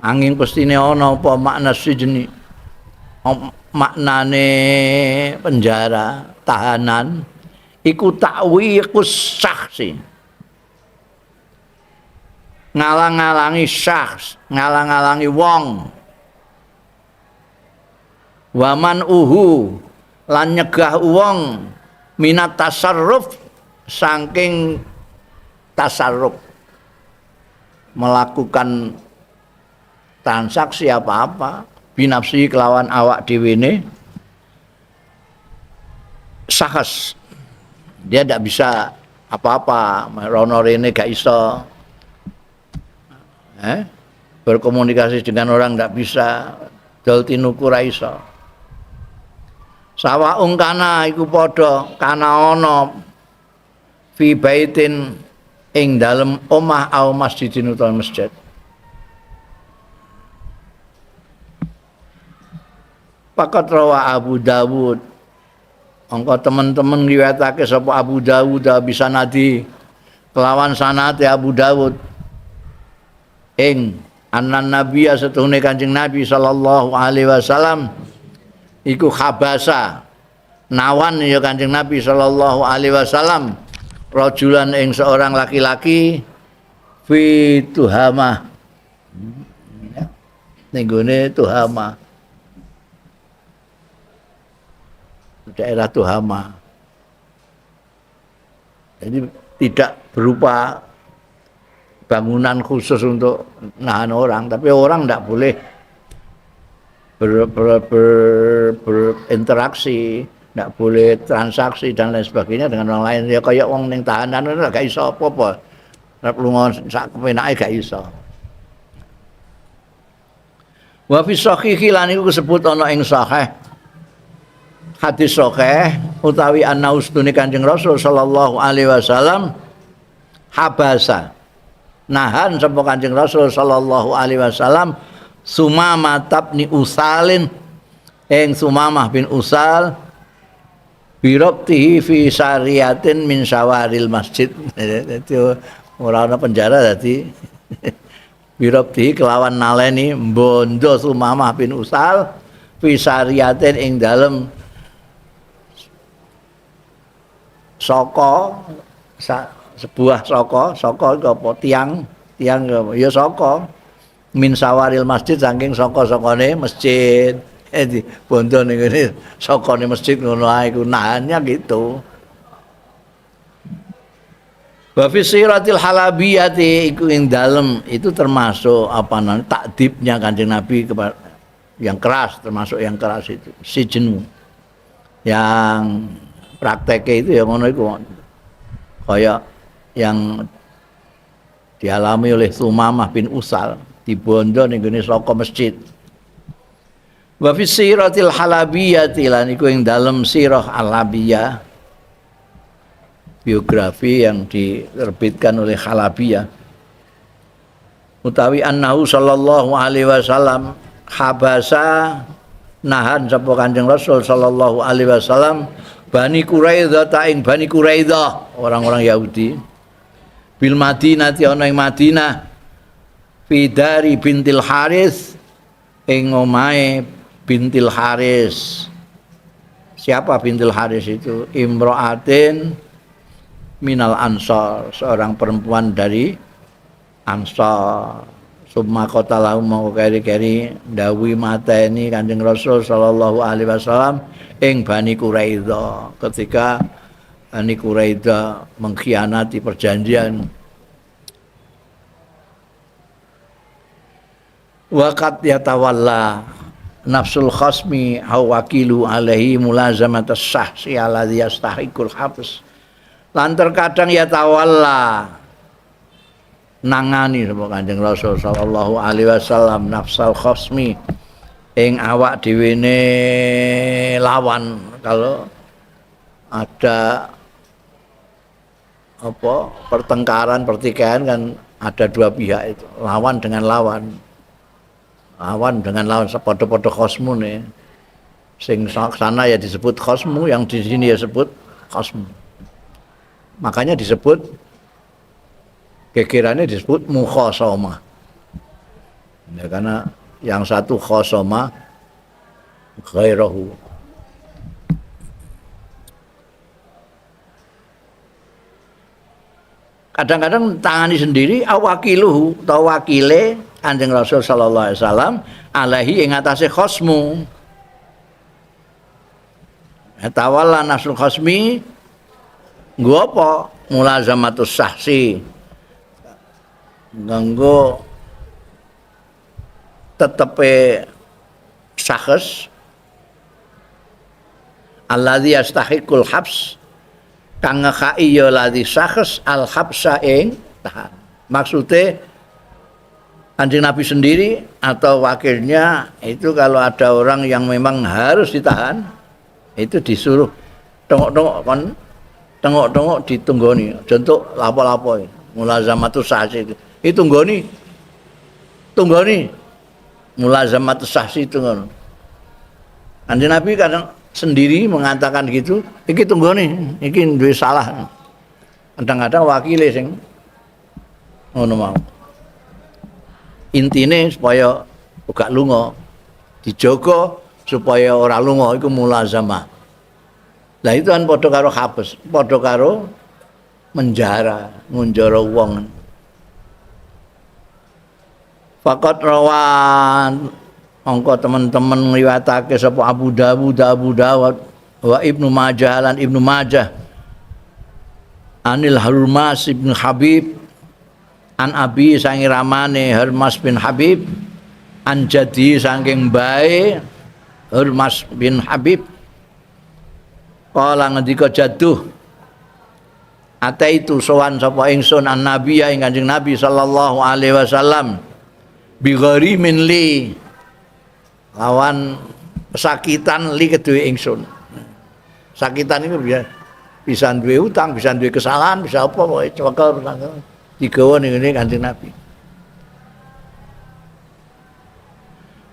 Angin pestine ana apa makna sijni? Maknane penjara, tahanan iku takwiqus syakhsi. Ngalang-alangi syakhs, ngalang-alangi wong. Waman uhu lan nyegah wong minat tasarruf saking tasarruf melakukan transaksi apa-apa binafsi kelawan awak dhewene sahas, dia ndak bisa apa-apa, rono rene gak iso, berkomunikasi dengan orang ndak bisa, dol tinuku ra iso. Sawaung kana iku padha kana ana fi baitin ing dalem omah au masjidin utawa masjid. Pakat rawa Abu Dawud. Angka teman-teman riwayatake sapa Abu Dawud bisa nadi kelawan sanate Abu Dawud ing annan nabiyya setuhune Kanjeng Nabi sallallahu alaihi wasallam iku khabasa nawan ya Kanjeng Nabi sallallahu alaihi wasallam rajulan ing seorang laki-laki fi Tuhamah, ning gone Tuhamah, daerah Tuhama. Jadi tidak berupa bangunan khusus untuk nahan orang, tapi orang tidak boleh berinteraksi, tidak boleh transaksi dan lain sebagainya dengan orang lain. Ya kayak wong ning tahanan itu gak iso apa-apa. Nek lunga sak kepenake gak iso. Wa fi sahihi lan iku disebut ana ing sahih hadis sahih utawi anna ustune Kanjeng Rasul sallallahu alaihi wasallam Habasa nahan sapa Kanjeng Rasul sallallahu alaihi wasallam Sumamah bin Usalin ing Sumamah bin Usal birabtihi fi syariatin min syawaril masjid. Dadi ora ana penjara dadi birabtihi kelawan naleni bondo Sumamah bin Usal fi syariatin ing dalem saka sebuah saka, saka iku apa tiang, tiang apa ya saka min sawaril masjid saking saka-sakane masjid. Di bondo ning ngene sakane masjid ngono ae iku nahannya gitu. Wa fi siratil halabiyati iku ing dalem itu termasuk apa namanya takdibnya Kanjeng Nabi kepada yang keras, termasuk yang keras itu sijnu. Yang prakteknya itu ya ngono iku kaya yang dialami oleh Sumamah bin Usal dibondo ning gone saka masjid. Wa fi siratil halabiyati lan iku ing dalem sirah halabiyah, biografi yang diterbitkan oleh Halabiyah, utawi annahu sallallahu alaihi wasallam habasa nahan sapa Kanjeng Rasul sallallahu alaihi wasallam Bani Quraidah ta ing Bani Quraidah orang-orang Yahudi bil Madinah ana ing Madinah fi dari bintil Haris ing omahe bintil Haris. Siapa bintil Haris itu? Imro'atin minal Ansor, seorang perempuan dari Ansor. Summa qatalahu mongko keri-keri ndawuhi mateni Kanjeng Rasul sallallahu alaihi wasallam ing Bani Quraidah ketika Bani Quraidah mengkhianati perjanjian. Waqat yatawalla nafsul khasmi aw wakilu alaihi mulazamatas sahsi alladzi yastahiqul habs. Lan terkadang yatawalla nangani sapa Kanjeng Rasul sallallahu alaihi wasallam nafsal khasmi ing awak dhewene lawan. Kalau ada apa pertengkaran, pertikaian kan ada dua pihak itu, lawan dengan lawan. Lawan dengan lawan sepadha-padha khasmune. Sing sana ya disebut khasmu, yang di sini ya sebut khasmu. Makanya disebut gegerannya disebut mukhasama. Ya, karena yang satu khasama ghairahu. Kadang-kadang tangani sendiri awakiluhu atau wakile Kanjeng Rasul sallallahu alaihi wasallam alaihi ing atase khasmu. Tawalla nafsul khasmi nggo apa? Mulazamatus sahsi. Nganggo tetepe sahs alladzi yastahiqul habs kang ngekaki ya ladzi sahs al habsa ing tahan. Maksude Kanjeng Nabi sendiri atau wakilnya itu kalau ada orang yang memang harus ditahan itu disuruh tengok-tengok kon tengok-tengok ditunggoni, contoh lapo-lapo mulazamatus sahsi itu. Itu tunggoni. Tunggoni. Mulazamatus sahsi itu ngono. Kanjeng Nabi kadang sendiri mengatakan gitu, iki tunggoni, iki duwe salah. Kadang-kadang wakile sing ngono mau. Intine supaya gak lunga, dijaga supaya ora lunga iku mulazamah. Lah itu kan padha karo habs, padha karo menjara, ngunjara wong. Faqat rawan angka teman-teman ngriwayatake sapa Abu Dawud, Abu Dawud wa Ibnu Majah lan Ibnu Majah anil Harmas bin Habib an abi sangi ramane Harmas bin Habib an jadi saking bae Harmas bin Habib kala ngendika jaduh ataitu sowan sapa ingsun an nabiya ing Kanjeng Nabi sallallahu alaihi wasallam bi gharimin li lawan pesakitan li keduwe ingsun. Sakitan itu biasa Bisa duwe utang, bisa duwe kesalahan, bisa apa pokoke cekel digawa ning ngene Kanjeng Nabi.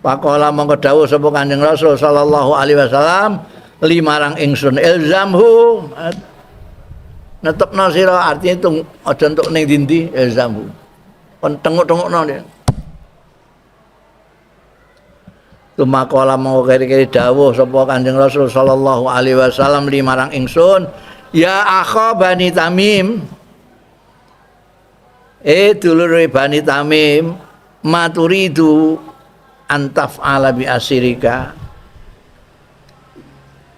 Pakola mongko dawuh sapa Kanjeng Rasul sallallahu alaihi wasallam limarang ingsun ilzamhu netepno sira, artinya itu aja entuk ning dindi ilzamhu. Kon tenguk-tengukno dia. Tumakola mongko keri-keri dawuh sapa Kanjeng Rasul sallallahu alaihi wasallam limarang ingsun ya akha Bani Tamim, dulure Bani Tamim, maturidu antaf ala bi asirika,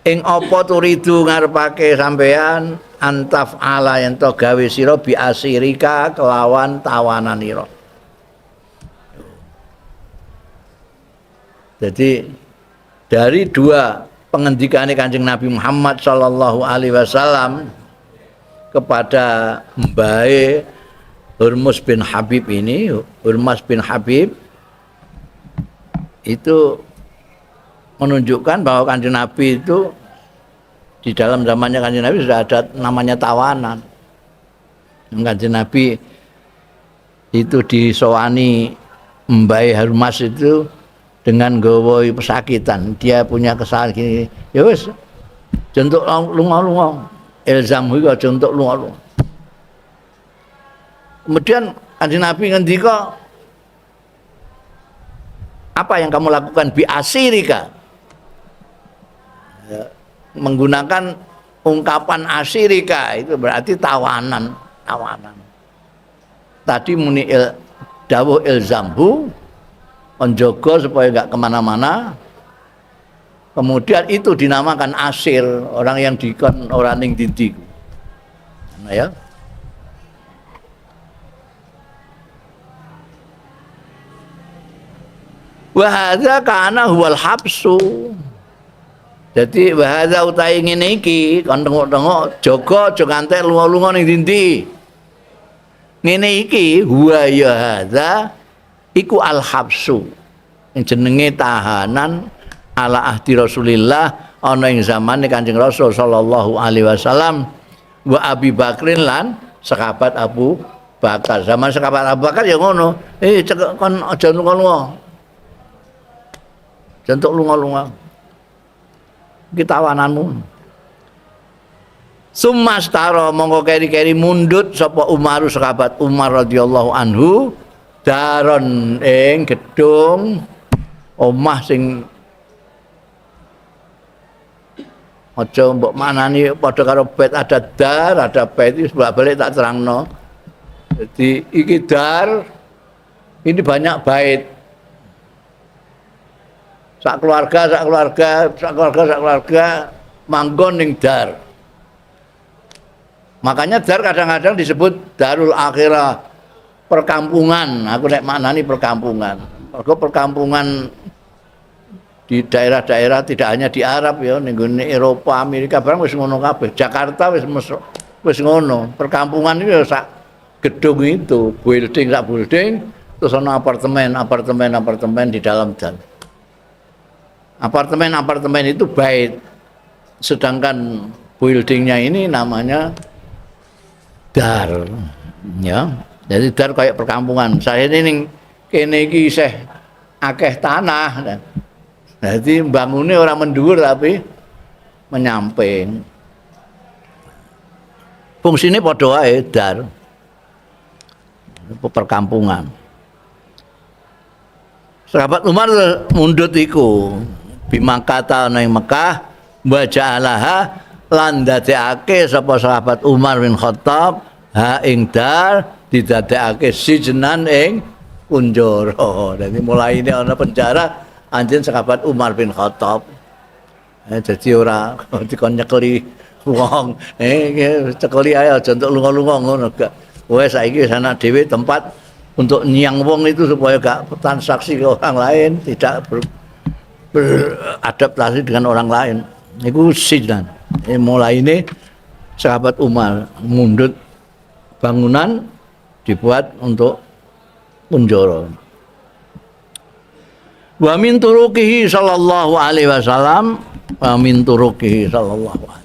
ing apa turidu ngarepake sampean antaf ala yen to gawe sira bi asirika kelawan tawananira. Jadi dari dua pengendikane Kanjeng Nabi Muhammad sallallahu alaihi wasallam kepada mbae Hurmuz bin Habib ini, Hurmuz bin Habib itu menunjukkan bahwa Kanjeng Nabi itu di dalam zamannya Kanjeng Nabi sudah ada namanya tawanan. Kanjeng Nabi itu disowani mbae Hurmuz itu dengan gawa pesakitan, dia punya kesalahan gini, ya wis jentuk lunga-lunga, ilzam iku aja entuk lunga-lunga. Kemudian Kanjeng Nabi ngendika, apa yang kamu lakukan bi asirika? Ya, menggunakan ungkapan asirika itu berarti tawanan, tawanan. Tadi muni dawuh ilzamhu, menjaga supaya enggak kemana-mana. Kemudian itu dinamakan asir, orang yang dikon orang ning dindi. Nah, ya. Wa hadza kana huwal habsu. Jadi wa hadza utahe ngene iki kon tengok-tengok jaga aja ngantek lunga-lunga ning dindi. Ngene iki huwa ya hadza iku al habsu. Jenenge tahanan ala ahdi Rasulillah ana ing zamane Kanjeng Rasul sallallahu alaihi wasallam wa Abi Bakrin lan sahabat Abu Bakar. Zaman sahabat Abu Bakar ya ngono. Kon aja lunga-lunga. Jentuk lunga-lunga. Iki tawananmu. Sumastara mongko keri-keri mundut sapa Umaru sahabat Umar radhiyallahu anhu daron ing gedung omah sing aja mbok maknani padha karo bait, ada dar, ada bait, iki bolak-balik tak terangno. Jadi iki dar ini banyak bait. Sak keluarga, sak keluarga, sak keluarga, sak keluarga manggon ning dar. Makanya dar kadang-kadang disebut darul akhirah, perkampungan. Aku nek maknani perkampungan. Mergo perkampungan di daerah-daerah tidak hanya di Arab ya, ning nggone Eropa, Amerika barang wis ngono kabeh. Jakarta wis ngono. Perkampungan itu ya sak gedung itu, building sak building, terus ana apartemen, apartemen, apartemen di dalam dan. Apartemen-apartemen itu baik, sedangkan buildingnya ini namanya dar, ya. Jadi dar kayak perkampungan. Saya ini ning kene iki isih akeh tanah. Jadi bangunnya orang menduwur tapi menyamping. Fungsine padha wae dar. Perkampungan. Sahabat Umar mundut iku bimakata ana ing Mekah wa ja'alaha lan dadekake sapa sahabat Umar bin Khattab ha ing dar didadekake sijnan ing kunjara. Dadi mulai ini ana penjara anjen sahabat Umar bin Khattab. Jadi ora dikon nyekeli wong, cekeli ae aja entuk lunga-lunga ngono gak. Wes saiki wis ana dhewe tempat untuk nyang wong itu supaya gak transaksi ke orang lain, tidak beradaptasi dengan orang lain. Iku sijnan. Mulai ini sahabat Umar mundut bangunan dibuat untuk penjara. Wa min turuqihi sallallahu alaihi wasallam, wa min turuqihi sallallahu alaihi.